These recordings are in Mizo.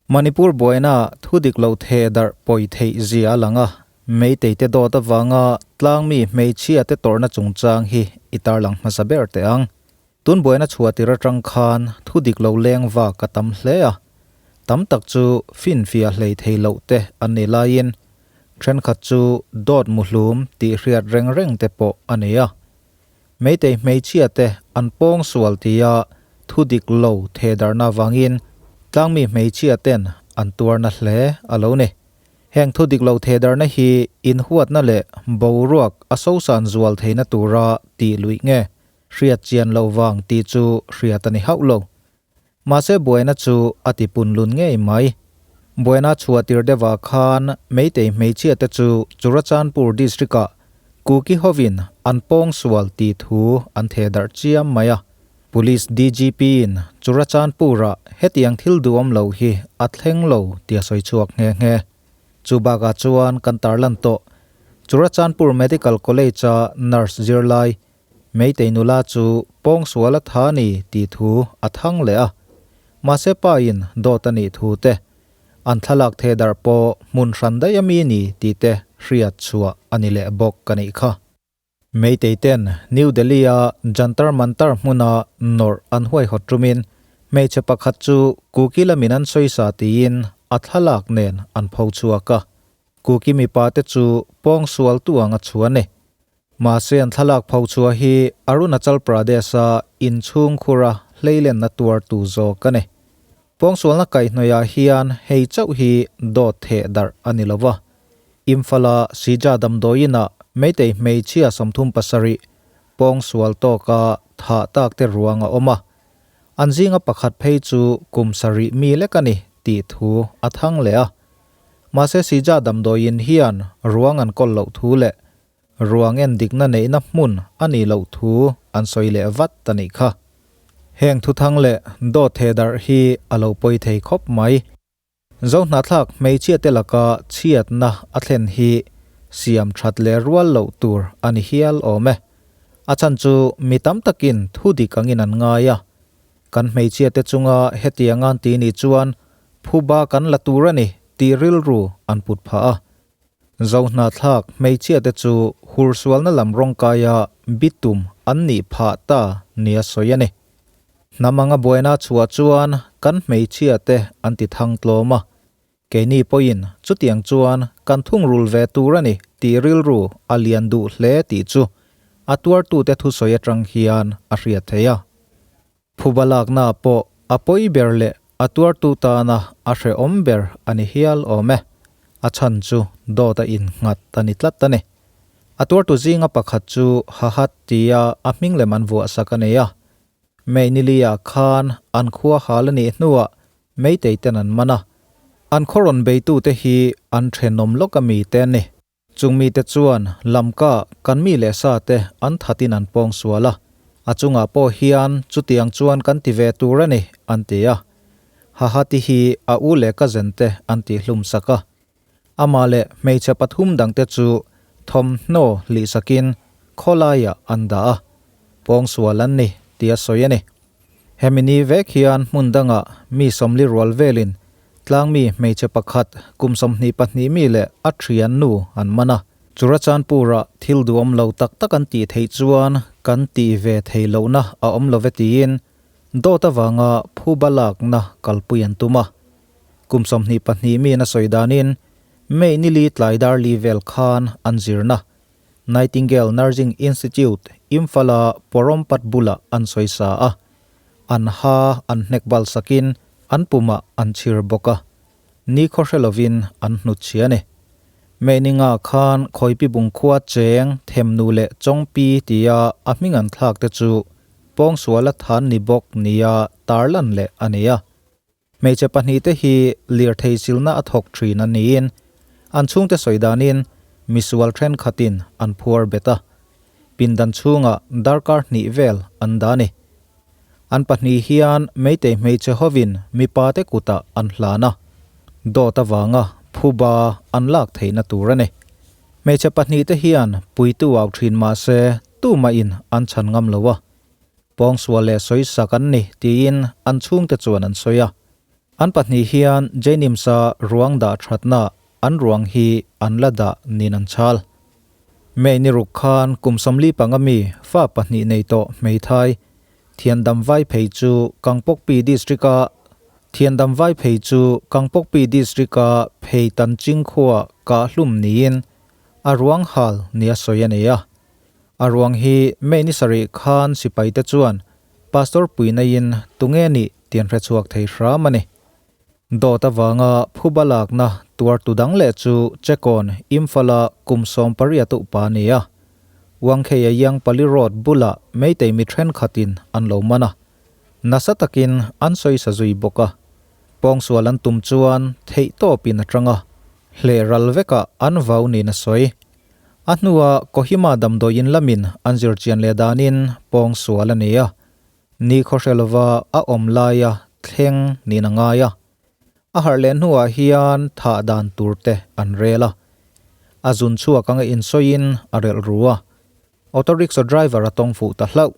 Manipur buaina thu dik lo theh darh pawi theih zia a lang a, Meitei te dawt avanga tlangmi hmeichhia te tawrhna chungchang hi i tarlang hmasa ber teh ang. Tun buaina chhuah tir atang khan thu dik lo leng vak a tam hle a, tam tak chu finfiah hlei thei loh te an ni laiin thenkhat chu dawt muhlum tih hriat reng reng te pawh a ni a. Meitei hmeichhia te an pawng sual tia thu dik lo thehdarhna avangin tlangmi hmeichhia ten an tuarna hle a lo ni. Heng thu dik lo thehdarhna hi inhuatna leh boruak a sosan zual theihna tura tih luih nge hriat chian loh vang tih chu hriat a ni hauh lo. Mahse buaina chu a ti punlun ngei mai. Buaina chhuah tir deuhah khan Meitei hmeichhia te chu Churachandpur district-ah Kuki hovin an pawng sual tih thu an theh darh chiam mai a. Police DGP-in Churachandpur-ah hetiang thil duhawm lo hi a thleng lo tia sawi chhuak nghe nghe. Chu bakah chuan kan tarlan tawh Churachandpur Medical College-a nurse zirlai Meitei nula chu pawngsual a tha ni tih thu a thang leh a, mahse pa in dawt a nih thu te, an thlalak theh darh pawh hmun hran daih a mi ni tih te hriat chhuah a ni leh bawk ka nih kha. Meitei ten New Delhi a Jantar Mantar hmuna nawrh an huaihawt tumin hmeichhe pakhat chu Kuki lamin an sawisa tiin a thlalak nen an pho chhuak a, Kuki mipa te chu pawngsual tu ang a chhuah a ni. Mahse an thlalak pho chhuah hi Arunachal Pradesh-a inchhung khura hleilenna tuartu zawk a ni. Pawngsualna kaihhnawihah hian hei chauh hi dawt theh darh a ni lo va. Imphal-a Sija damdawiinah Meitei hmeichhia 37 pawngsual tawka thah tak te ruang a awm a. An zinga pakhat phei chu kum sarih mi lek a ni tih thu a thang leh a. Mahse Sija damdawiin hian ruang an kawl loh thu leh Ruang en dikna neihna hmun a nih loh thu an sawi leh vat a nih kha. Heng thuthang leh dawt theh darh hi a lo pawi thei khawp mai. Zohnahthlak hmeichhia te laka chhiatna a thlen hi siam that leh rual loh tur a ni hial awm e. A chhan chu mi tam takin thu dik angin an ngai a. Kan hmeichhia te chunga hetiang an ti nih chuan phuba kan la tur a ni tih rilru an put phah a. Zohnahthlak hmeichhia te chu hursualna lam rawngkaia bitum an nih phah ta nia sawi a ni. Hnam anga buaina chhuah chuan kan hmeichhia te an ti thang tlawm a, keini pawhin chutiang chuan kan thungrul ve tur a ni tih rilru a lian duh hle tih chu a tuartute thusawi atang hian a hriat theih a. Phuba lakna pawh a pawi ber leh a tuartu tana a hrehawm ber a ni hial awm e. A chhan chu dawt a innghat a ni tlat a ni. A tuartu zinga pakhat chu Hahat tia a hming lem an vuahsak a nei a. May niliah khan an khua hal a nih hnuah Meitei ten an man a. An khaw rawn beitute hi an thenawm lawk a mite a ni. Chung mite chuan Lamka kan mi leh sa te an thatin an pawng sual a, a chungah pawh hian chutiang chuan kan ti ve tur a ni, an ti a. Hahati hi a u leh ka zen te an tih hlum sak a. Amah leh hmeichhe pathum dangte chu thawmhnaw hlihsakin khawlaiah an dah a, pawng sual an ni tia sawi a ni. Hemi ni vek hian hmun dangah mi 40 rual velin tlangmi hmeichhe pakhat kum 22 mi leh a thian nu an man a. Churachandpur-ah thil duhawm lo tak tak an tih theih chuan kan tih ve thei lohna a awm lo ve tiin dawt avanga phuba lakna kalpui an tum a. Kum 22 mi in a sawi danin May nili tlai dar li vel khan an zirna Nightingale Nursing Institute, Imphal-a Porompat bulah an sawi sa a, an ha an hnek bal sakin an pumah an chhir bawk a, ni khaw hre lovin an hnut chhia a ni. Meininga khan Khawipi Bungkhua cheng Themnu leh Chawngpi tia a hming an thlak te chu pawngsuala than ni bawk nia tarlan leh a ni a. Hmeichhe pahnihte hi lirthei silna a thawk thin a niin an chhungte sawi danin misual thenkhatin an phuar bet a, pindan chhungah darkar hnih vel an dah a ni. An pahnih hian Meitei hmeichhe hovin mipate kutah an hlan a, dawt avanga phuba an lak theihna tur a ni. Hmeichhe pahnihte hian puitu au thin mahse tumahin an chhan ngam lo a, Pawngsual leh sawisak an ni tiin an chhungte chuan an sawi a. An pahnih hian Jainimsa ruang dah thatna an ruang hi an la dah nin an chhal. May ni ruk khan kum 45 mi fa pahnih nei tawh hmeithai Thiandam vai phei chu Kangpokpi District-a Thiandam vai phei chu Kangpokpi District-a phei tan ching khua kah hlum niin a ruang hal nia sawi a nei a. A ruang hi May ni sarih khan sipaite chuan Pastor puinaiin tunge nih tih an hrechhuak thei hram a ni. Dawt avanga phuba lakna tuartu dang leh chu Chekawn Imphal-a kum 18 upa a ni a. Wangkheia Iangpali Road bulah Meitei mi thenkhatin an lo man a. Nasa takin an sawi sa zui bawk a. Pawngsual an tum chuan theih tawpin a tang a, hleh ral vekah an vau niin a sawi. A hnua Kohima damdawiin lamin an zirchian leh danin pawngsual a ni a, ni khawhre lova a awm laia thleng niin a ngai a. A harh leh hnuah hian thah dan tur te an rel a, a zun chhuak anga insawiin a relh ru a. Auto rickshaw driver a tawng fuh ta hlauh.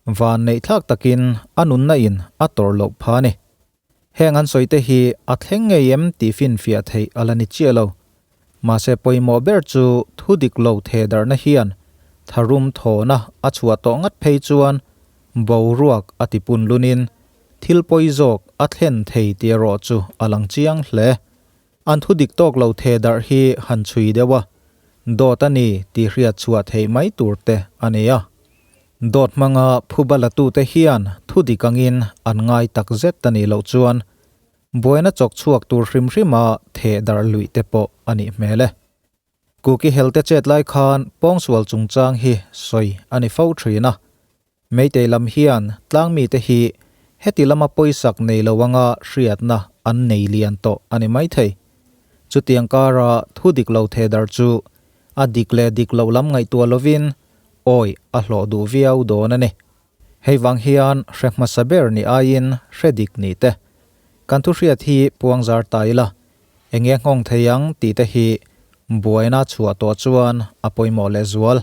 Van neih thlak takin a nunna in a tawrh loh pha a ni. Heng an sawi te hi a thleng ngei em tih finfiah theih a la ni chiah lo. Mahse pawimawh ber chu thu dik lo theh darhna hian tharum thawhna a chhuah tawh ngat phei chuan boruak a ti pun lunin thil pawi zawk a thlen thei tih erawh chu a lang chiang hle. An thu dik tawk lo theh darh hi han chhui deuh a, dawt a ni tih hriat chhuah theih mai tur te a ni a. Dawt hmanga phuba latute hian thu dik angin an ngai tak zet a nih loh chuan buaina chawk chhuak tur hrim hrima theh darh luih te pawh a nih hmel e. Kuki helte chet lai khan pawngsual chungchang hi sawi a ni fo thin a. Meitei lam hian tlangmite hi heti lama pawisak nei lo anga hriatna an nei lian tawh a ni maithei. Chutiang kara thu dik lo theh darh chu a dik leh dik loh lam ngaihtuah lovin awi a hlawh duh viau dawn a ni. Hei vang hian hre hmasa ber ni aiin hre dik ni te. Kan thu hriat hi puangzar ta ila, enge nghawng thei ang tih te hi buaina chhuah tawh chuan a pawimawh lehzual.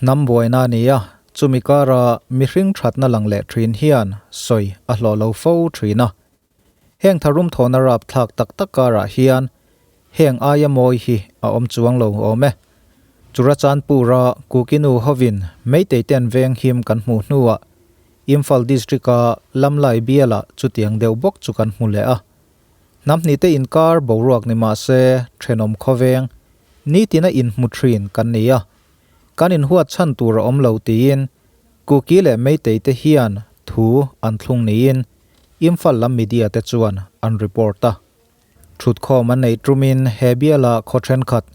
Hnam buaina a ni a, chumi kara mihring thatna lang leh thin hian sawi a hlawh lo fo thin a. Heng tharum thawhna rapthlak tak tak karah hian heng aia mawi hi a awm chuang lo awm e. Churachandpur-a Kukinu hovin Meitei ten veng him kan hmuh hnuah Imphal District-a Lamlai bialah chutiang deuh bawk chu kan hmu leh a. Hnam hnihte inkar boruak ni mah se thenawm khawveng nitina inhmu thin kan ni a, kan inhuat chhan tur a awm lo tiin Kuki leh Meitei te hian thu an thlung niin Imphal lam media te chuan an report a. Thutkhawm an neih tumin he biala khaw thenkhat,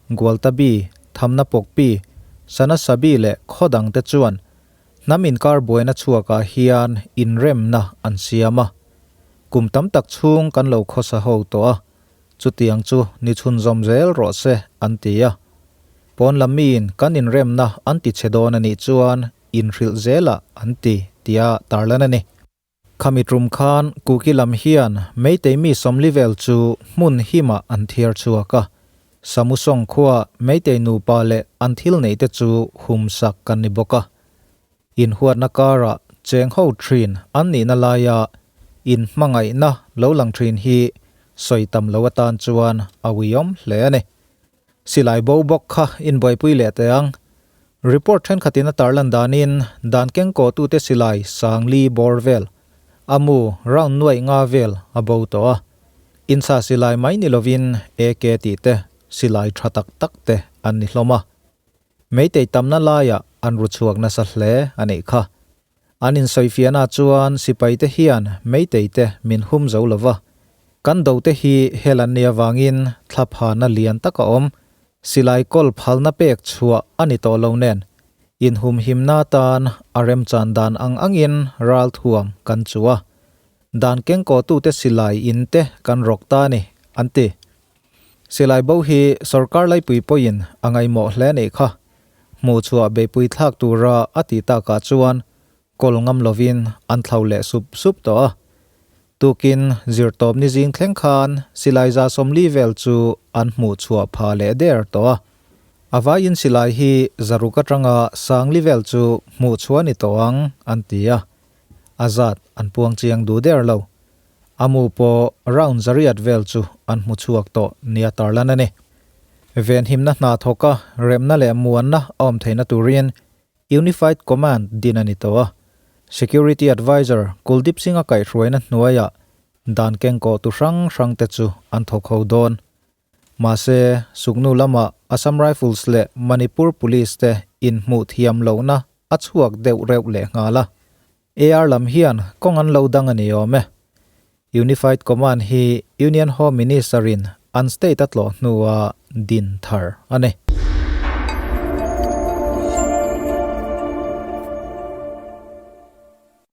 Gualtabi, Thamna Pawkpi, Sanasabi leh khaw dang te chuan hnam inkar buaina chhuakah hian inremna an siam a. Kum tam tak chhung kan lo khawsa ho tawh a, chutiang chu ni chhunzawm zel rawh se an ti a. Pawn lam miin kan inremna an ti chhe dawn a nih chuan inhrilh zelah an ti tia tarlan a ni. Khami tum khan Kuki lam hian Meitei mi 40 vel chu hmun himah an thiar chhuak a. Samusawng khua Meitei nupa leh an thil neih te chu humsak kan ni bawk a. Inhuatna karah cheng ho thin an nihna laia inhmangaihna lo lang thin hi sawi tam lo atan chuan a uiawm hle a ni. Silai bo bawk kha inbuaipui leh teh ang. Report thenkhatin a tarlan danin dan kengkawhtute silai 4000 bawr vel, a mu round nuaih nga vel a bo tawh a. Insa silai mai ni lovin AK tih te, silai tha tak tak te an ni hlawm a. Meitei tamna laiah an ru chhuak nasa hle a nih kha. An insawifiahna chuan sipaite hian Meiteite min hum zo lo va, kan dote hi hel an nih avangin thlaphana lian tak a awm. Silai kawl phalna pek chhuah a ni tawh lo nen, inhumhimna atan a remchan dan ang angin ral thuam kan chu a. Dan kengkawhtute silai in te kan rawk ta a ni, an ti. Silai bo hi sorkar laipui pawhin a ngaihmawh hle a nih kha. Hmuh chhuah beihpui thlak tura a tih takah chuan kawl ngam lovin an thlo leh sup sup tawh a. Tukin zirtawp ni zing thleng khan silai 40 vel chu an hmuh chhuah pha leh der tawh a. A vaiin silai hi 600 atanga 4000 vel chu hmuh chhuah a ni tawh ang an ti a. A zat an puang chiang duh der lo. A mu pawh round 800 vel chu an hmu chhuak tawh nia tarlan a ni. Venhimna hna thawka remna leh muanna a awm theihna turin Unified Command din a ni tawh a. Security Adviser Kuldeep Singh-a kaihhruaina hnuaiah dan kengkawh tu hrang hrangte chu an thawk ho dawn. Mahse, Suknu lama Assam Rifles leh Manipur Police te inhmuh thiam lohna a chhuak deuh reuh leh nghal a. AR lam hian kawng an lo dang a ni awm e. Unified Command hi Union Home Minister in an state a tlawh hnua din thar a ni.